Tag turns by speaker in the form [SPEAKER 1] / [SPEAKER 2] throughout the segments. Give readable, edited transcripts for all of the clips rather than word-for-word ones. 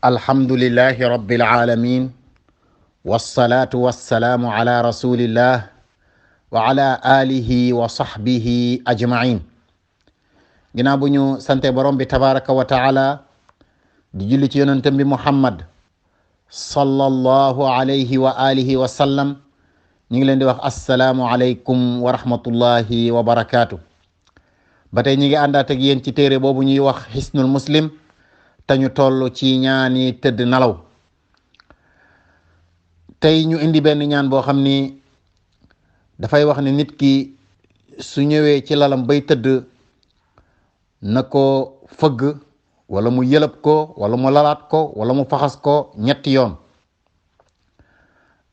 [SPEAKER 1] alhamdulillahi rabbil alamin wassalatu wassalamu ala rasulillah wa ala alihi wa sahbihi ajmain. ginnaaw bu ñu sante borom bi tabaraka wa taala di julli ci yonentam bi muhammad sallallahu alayhi wa alihi wa sallam, ñu ngi leen di wax assalaamu aleykum wa rahmatullahi wa barakaatu. ba tey ñi ngi àndaat ak yéen ci téere boobu ñuy wax xisnul muslim te ñu toll ci ñaani tëdd nalaw. tey ñu indi benn ñaan boo xam ni dafay wax ne nit ki su ñëwee ci lalam bay tëdd na ko fëgg wala mu yëlëb ko wala mu lalaat ko wala mu faxas ko ñetti yoon,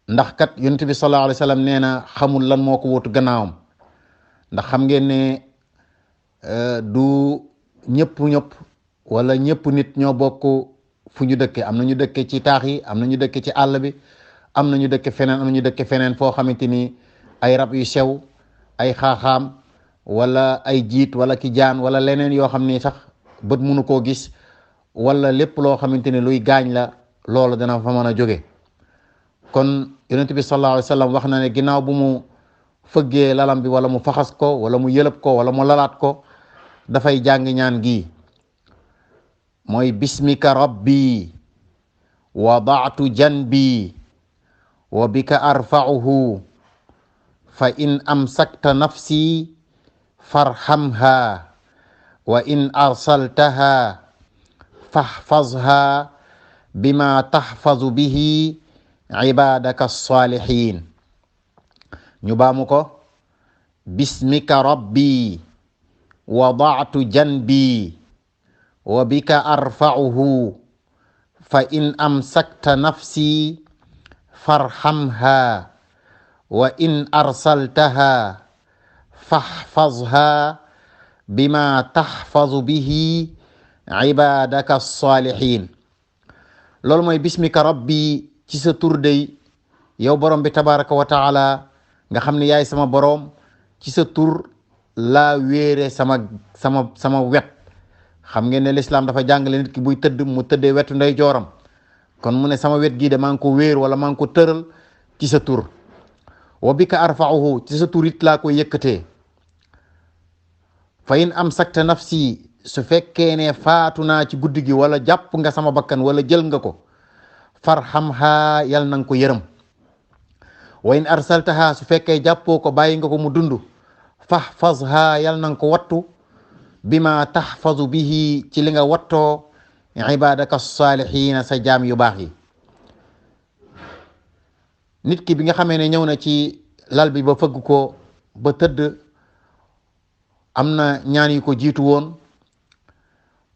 [SPEAKER 1] ndax kat yonent bi sallallahu alayhi wa sallam nee na xamul lan moo ko wutu gannaawam. ndax xam ngeen ne du ñëpp wala ñëpp nit ñoo bokk fu ñu dëkke. am na ñu dëkke ci taax yi, am na ñu dëkke ci àll bi, am na ñu dëkke feneen, am na ñu dëkke feneen foo xamante ni ay rab yu sew, ay xaaxaam wala ay jiit wala ki jaan wala leneen yoo xam ni sax bët mënu koo gis, wala lépp loo xamante ni luy gaañ la, loolu dana fa mën a jóge. kon yonent bi sallallahu alayhi wa sallam wax na ne ginnaaw bu mu fëggee lalam bi wala mu faxas ko wala mu yëlëb ko wala mu lalaat ko, dafay jàng ñaan gi mooy bismika rabbi wada'tu janbi wa bika arfa'uhu fa in amsakta nafsi farhamha wa in arsaltaha fahfazha bima tahfazu bihi ibadaka salihin. ñu baamu ko: bismika rabbi wada'tu janbi wa bika arfa'uhu fa in amsakta nafsi farhamha wa in arsaltaha fahfazha bima tahfazu bihi ibadaka salihin. loolu mooy bismika rabbi, ci sa tur day yow borom bi tabaraka wa taala nga xam ne yaay sama borom. ci sa tur laa wéere sama wet. xam ngeen ne lislaam dafa jàngale nit ki buy tëdd mu tëddee wetu nday jooram. kon mu ne sama wet gii de maa ngi ko wéer wala maa ngi ko tëral ci sa tur. wa bika arfa'uhu, ci sa tur it laa ko yëkkatee. fa in amsakta nafsi, su fekkee ne faatu naa ci guddi gi wala jàpp nga sama bakkan wala jël nga ko, farhamha, yal na nga ko yërëm. wa in arsaltaha, su fekkee jàppoo ko bàyyi nga ko mu dund, fahfazha, yal na nga ko wattu, bima tahfazu bihi, ci li nga wattoo ibadaka salihina, sa jaam yu baax yi. nit ki bi nga xamee ne ñëw na ci lal bi ba fëgg ko ba tëdd, am na ñaan yu ko jiitu woon.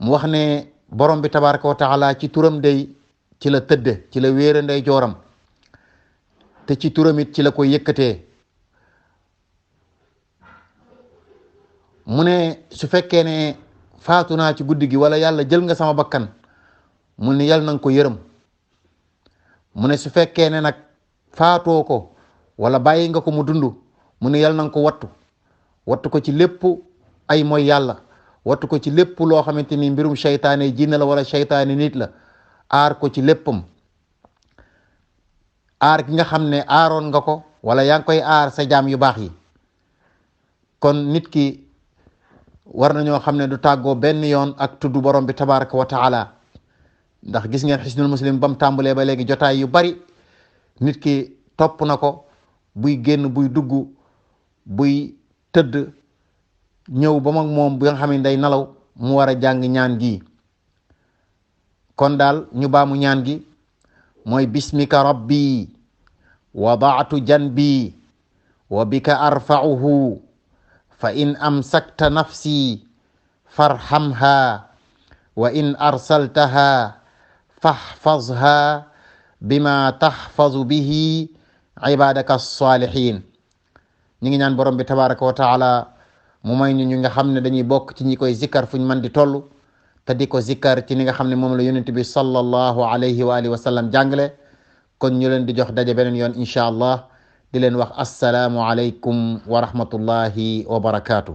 [SPEAKER 1] mu wax ne borom bi tabaraka wa taala ci turam day ci la tëdde, ci la wéere nday jooram, te ci turam it ci la ko yëkkatee. mu ne su fekkee ne faatu naa ci guddi gi wala yàlla jël nga sama bakkan, mu ne yàlla na nga ko yërëm. mu ne su fekkee ne nag faatoo ko wala bàyyi nga ko mu dund, mu ne yàlla na nga ko wattu ko ci lépp ay mooy yàlla, wattu ko ci lépp loo xamante ni mbirum seytaane jinne la wala seytaane nit la. aar ko ci léppam, aar gi nga xam ne aaroon nga ko wala yaa ngi koy aar sa jaam yu baax yi. kon nit ki war nañoo xam ne du tàggoo benn yoon ak tudd borom bi tabaraka wa taala. ndax gis ngeen xisnul muslim bam tàmbalee ba léegi jotaay yu bari nit ki topp na ko, buy génn, buy dugg, buy tëdd, ñëw ba mag moom bi nga xam ne day nalaw mu war a jàng ñaan gi. kon daal ñu baamu ñaan gi mooy bismika rabbi wada'tu janbi wa bika arfa'uhu fa in amsakta nafsi farhamha wa in arsaltaha fahfazha bima tahfazu bihi ibadaka salihin. ñi ngi ñaan borom bi tabaraka wa taala mu may ñu nga xam ne dañuy bokk ci ñi koy zikkar fuñ mën di toll, te di ko zikkar ci ni nga xam ne moom la yonent bi sallallahu alayhi wa alihi wa sallam jàngale. kon ñu leen di jox daje beneen yoon incha allah, di leen wax assalaamu alaykum wa rahmatullahi wa barakaatu.